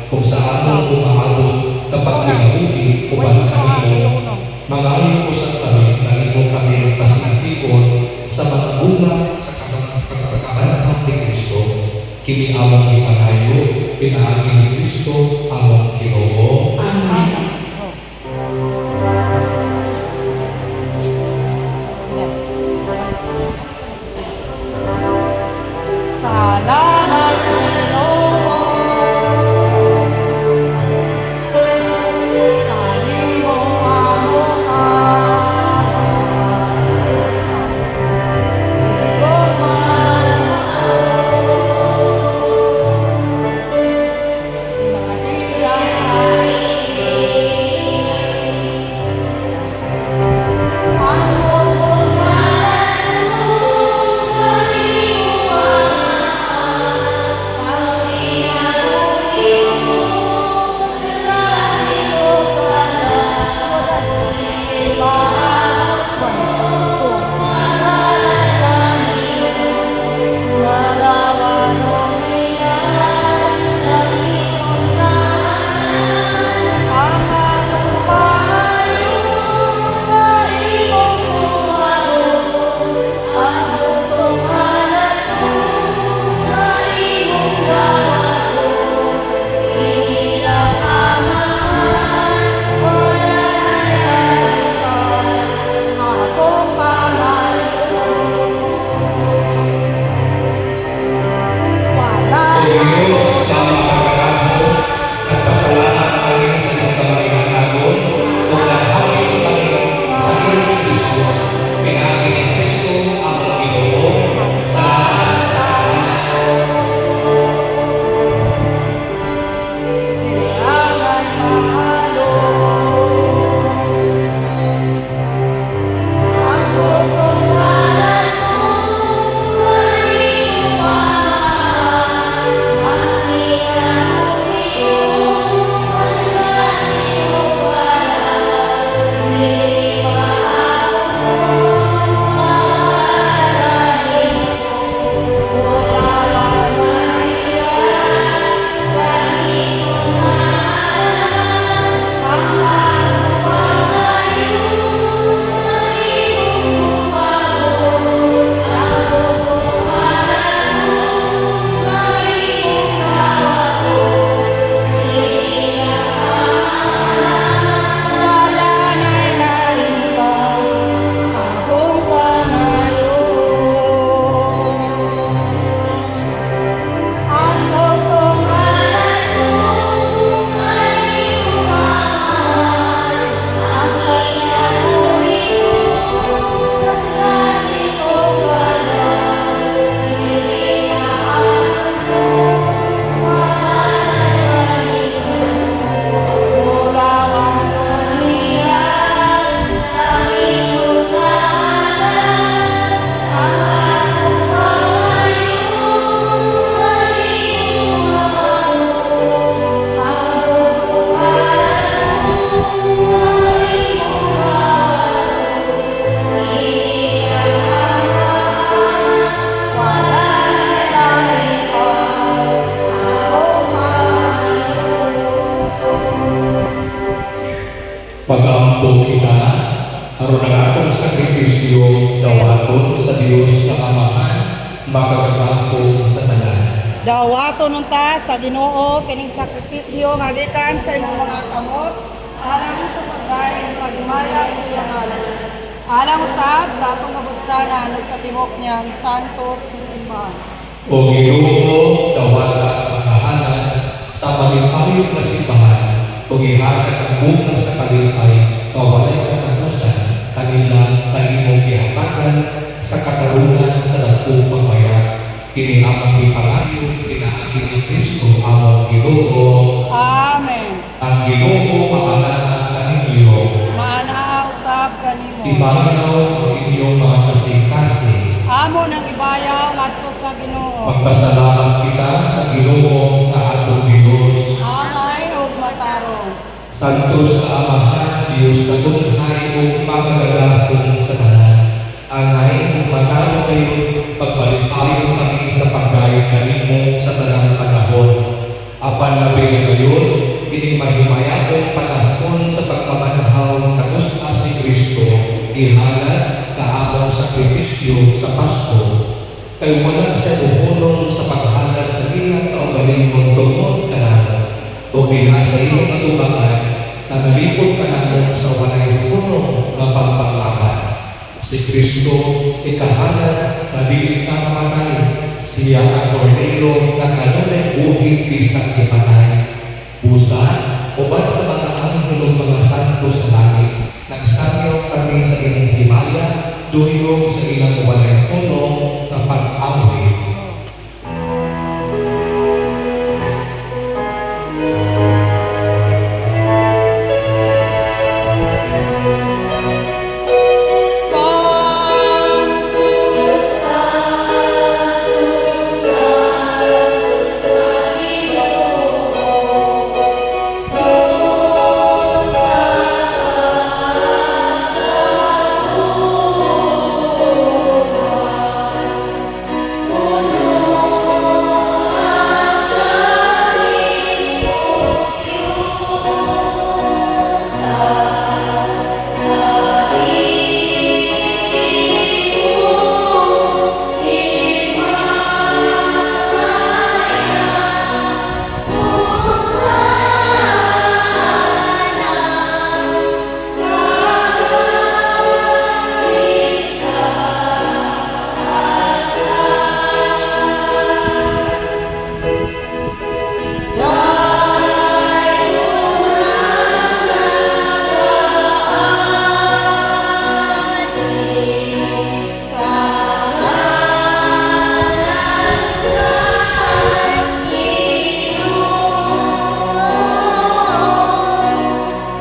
Kung sa among umaabot nga pagkinabuhi uban kanimo, mangayo usab kami nga imo kami kasinatigon sa mga bunga sa pagkabanhaw ni Kristo. Kini among gipangayo pinaagi ni Kristo among Ginoo. Amen. Salamat, Ginoo. Kanimo among amas. Gugma Maria sa Ang Atong pangayo. Wala O Diyos na makagagahom, nagpasalamat kami sa iyong kamanghihatagon ug naghapit kami sa imong Kristo. Pinaagi ni Kristo among Ginoo. Salamat sa tanan. Angay maalo. Ang butong Wala na'y lain pa akong pangayo. Ang butong ang kinabuhi ko sa ko dili na Mula Wala lain pa akong pangayo. Pag-ampo kita, aron ang atong sakripisyo dawaton sa Dios nga Amahan, makagagahom sa tanan. Dawaton unta sa Ginoo kining sakripisyo nga gikan sa imong mga kamot alang sa pagdayon paghimaya sa iyang ngalan. Alang usab sa atong kabustanan ug sa tibuok niyang santos nga simbahan. O Ginoo, dawata ang mga halad sa malipayong nga simbahan ug ihatag ang bunga sa kalipay nga walay katapusan kanila nga imong gihatagan sa katarungan sa dagkong pagbayad. Kini among gipangayo pinaagi ni Kristo among Ginoo. Amen. Ang Ginoo maanaa kaninyo. Maanaa usab kanimo. Ibayaw ang inyong mga kasing-kasing. Amo nang ibayaw ngadto sa Ginoo. Magpasalamat kita sa Ginoo nga atong Dios. Angay ug matarong. Santos nga Amahan, Dios nga tunghay ug makagagahom sa tanan. Angay ug matarong kayo, pagmalipayon kami sa pagdayeg kanimo sa tanang panahon. Apan labi na ngayon, ining mahimayaong panahon sa pagkabanhaw kanus-a si Kristo, gihalad na among sakripisyo sa Pasko, kay wala siya muhunong sa paghalad sa iyang kaugalingon tungod kanamo. Ug diha sa iyong atubangan, na nalipod kanamo sa walay hunong nga pagpanglaban. Si Kristo ikahalad na dili na mamatay. Siya ang kordero na kanunay buhi bisan gipatay. Busa, uban sa mga anghel ug mga santo sa langit, nagsangyaw kami sa imong himaya, duyong sa ilang walay hunong nga pag-awit. Santo, Santo, Santo sa Ginoo, Diyos sa katapusan. Puno ang langit ug yuta sa imong himaya. Hosana sa kaitaasan. Nagaani sa ngalan sa Ginoo.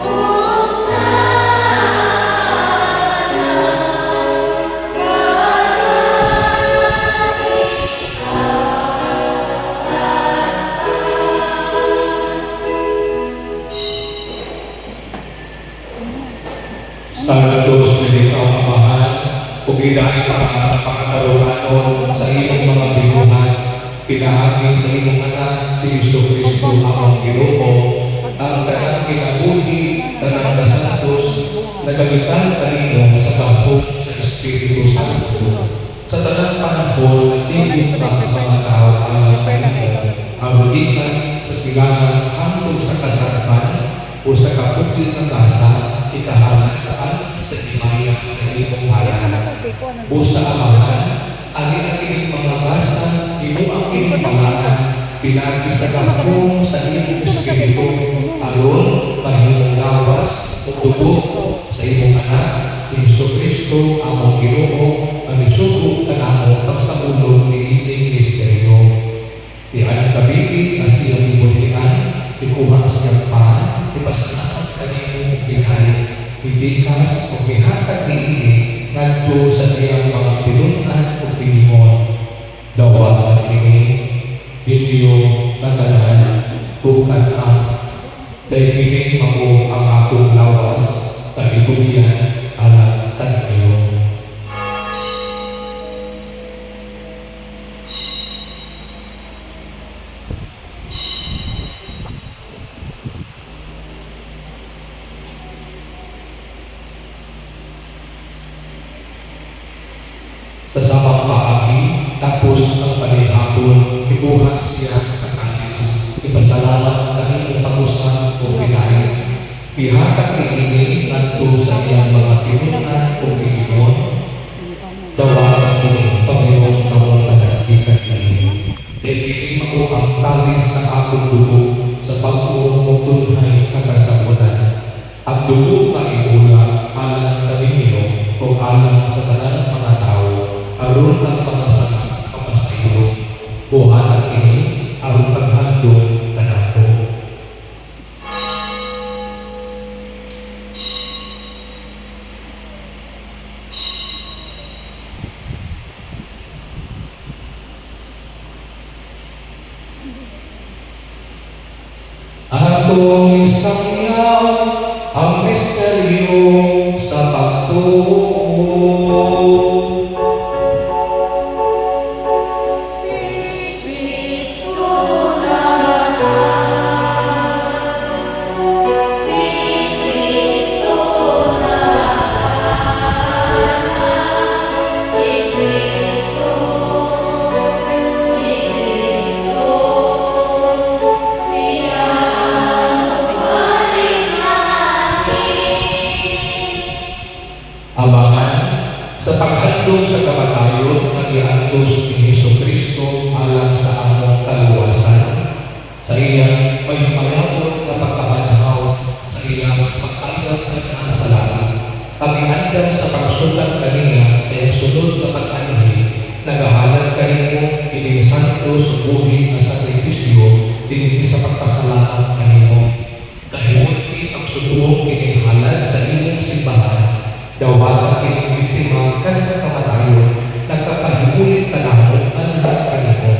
Hosana sa Santos lilitaw Amahan, ug ilaing pa pakatarunganon sa imong mga binuhat, pinaagi sa imong anak, si Hesus Kristo among Ginoo, ang tanang kinabuhi, tanang kasantos, nagamitan kanino sa gahom sa Espiritu Santo. Sa tanang panahon at tingin pa ang mga tao alang kanino, aron gikan sa silangan hangtod sa kasarpan o sa kapukli ng gasa, ikahalad ang sa himaya sa imong ngalan. Busa Amahan, ani ang kining mga gasa, imo ang kining balaan, pinaagi sa gahom sa imong Espiritu, aron mahimong lawas ug dugo sa imong anak, si Hesus Kristo among Ginoo, ang misugo kanamo pagsamulog niining misteryo. Di anang gabii nga siyang gibulian, ikuha siyang pan, ipasalamat kanimo ug pinahit, ibikas ug mihatag niini ngadto sa iyang mga tinun-an ug miingon, "Dawata kini ninyo nga tanan ug kan-a, kay kini mao ang akong lawas nga itugyan alang kaninyo." Sa samang paagi, tapos ang panihapon, ikuha siya sa kalis. Ipasalamat kanimo pag-usap ug pinahit. Ihatag niini ngadto sa iyang mga tinun-an ug miingon, "Dawata kini, panginom kamong tanan gikan niini. Kay kini mao ang kalis sa akong dugo sa bag-o ug tunhay nga kasabotan. Ang dugo nga iula alang kaninyo ug alang sa tanan mga tawo aron ang mga sala mapasaylo. Buhata kini aron paghandom kanako." Atong isangyaw ang misteryo sa pagtuo. Si Kristo namatay. Krus ug buhi nga sakripisyo dinhi sa pagpasalamat kanimo. Kahimuti ang subuong kining halad sa imong simbahan, dawata kining biktima kan sa kamatayon, nagkapahiulit kanamo anha kanimo.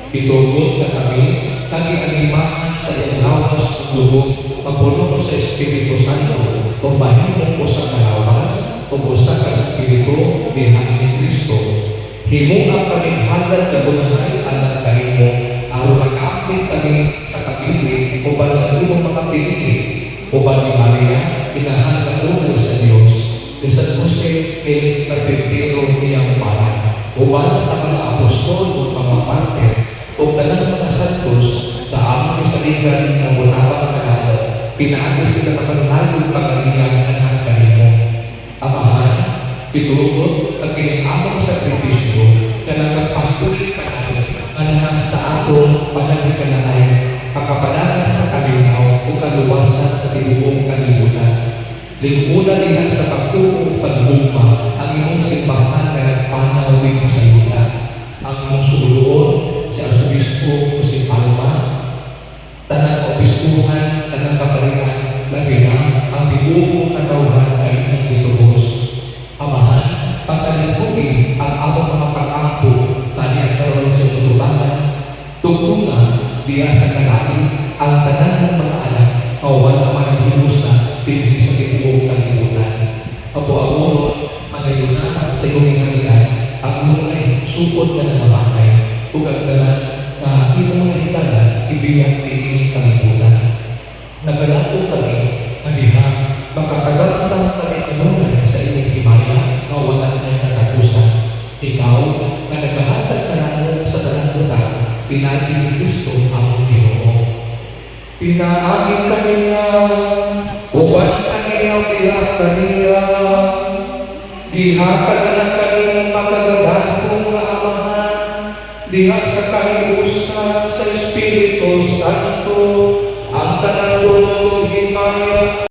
Itugot na kami, nagianimahan sa iyang lawas ug dugo, mapuno sa Espiritu Santo, ug mahimong usa ka lawas ug usa ka espiritu diha ni Kristo. Himoa kaming halad nga unahay alang kanimo, aron makaapit kami sa kabilin uban sa imong mga pinili, uban ni Maria, inahan nga unay sa Dios, ni San Jose kay karpintero iyang banan, uban sa mga apostol ug mga martir, ug tanang mga santos sa among gisaligan nga motabang kanamo, pinaagi sila makanunayon pagaliya anha kanimo. Amahan, itugot ang kining among sakripisyo na nagpahiulit kanamo anha sa atong panaghiganay, makapadagan sa kalinaw ug kaluwasan sa tibuok kalibutan. Lingkuna diha sa pagtuo ug paghugma ang imong simbahan nga nagpanaw dinhi sa yuta. Ang imong sulugoon si Arsobispo Jose Palma, tanang kaobispuhan, tanang kaparian, labi na ang tibuok katawhan nga imong gitubos. Amahan, pagkalimputi ang among mga pag-ampo tani karon sa tutubangan, tugtunga diya sa kalahi ang tanan ng mga anak nga wala man naghiusa dinhi sa tibuok kalibutan. Apo Amuron, manayuna sa iyong ginganian ang iyong sukod nga nangamatay ug ang tanan nga imong mga higala ibiyak niining kalibutan. Nagalaog kami nga diha makatagamtam kami kanunay sa imong himaya nga wala nay katapusan. Ikaw nga nagahatag kanamo sa tanang butang pinaagi ni Kristo among Ginoo. Pinaagi kaniya, uban kaniya, diha kaniya, gihatag na kanimong makagagahom nga Amahan, diha sa kahiusa sa Espiritu Santo, ang tanang ug himaya.